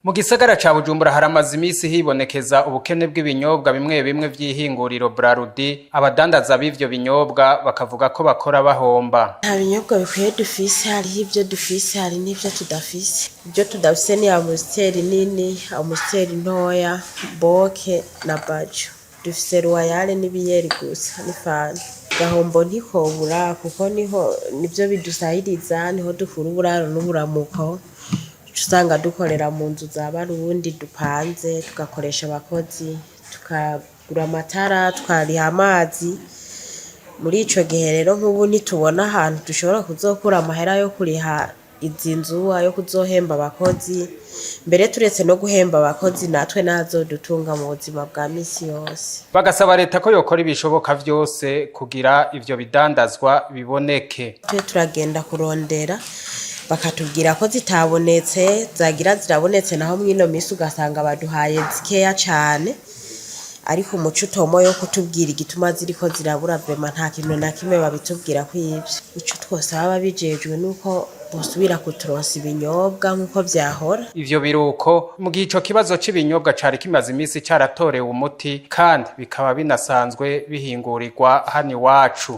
Mu gisagara ca Bujumbura haramaze imisi hibonekeza ubukene bw'ibinyobwa bimwe bimwe vy'ihinguriro Brarudi. Abadandaza b'ivyo binyobwa bakavuga ko bakora bahomba. Nta binyobwa bikwiye dufise. Hariho ivyo dufise, hari n'ivyo tudafise. Ibyo tudafise ni Amstel nini, Amstel ntoya, Bock na Bajjo. Dufise Royal n'ibiyeri gusa n'Ifanta. Gahombo ntikobura, kuko niho nivyo bidusahiriza, niho dukura uburaro n'uburamuko. Usanga dukorera mu nzu za Barundi dupanze, tugakoresha abakozi, tukagura amatara, tukariha amazi. Muri ico gihe rero, nk'ubu ntitubona ahantu dushobora kuzokura amahera yo kuriha izi nzu, ayo kuzohemba abakozi. Mbere turetse no guhemba abakozi, natwe nazodutunga mu buzima bwa misi yose. Bagasaba leta ko yokora ibishoboka vyose kugira ivyo bidandazwa biboneke. Twe turagenda kurondera, bakatubwira ko zitabonetse. Zagira zirabonetse naho, mw'ino misi ugasanga baduhaye zikeya cane, ariko umuco utomo yo kutubwira igituma ziriko zirabura, vraiment nta kintu na kimwe babitubwira ko ivyo. Ico twosaba ababijejwe nuko bosubira kuturonsa ibinyobwa nk'uko vyahora. Ivyo biruko mu gihe ico kibazo c'ibinyobwa cari kimaze imisi caratorewe umuti, kandi bikaba binasanzwe bihingurirwa hano iwacu.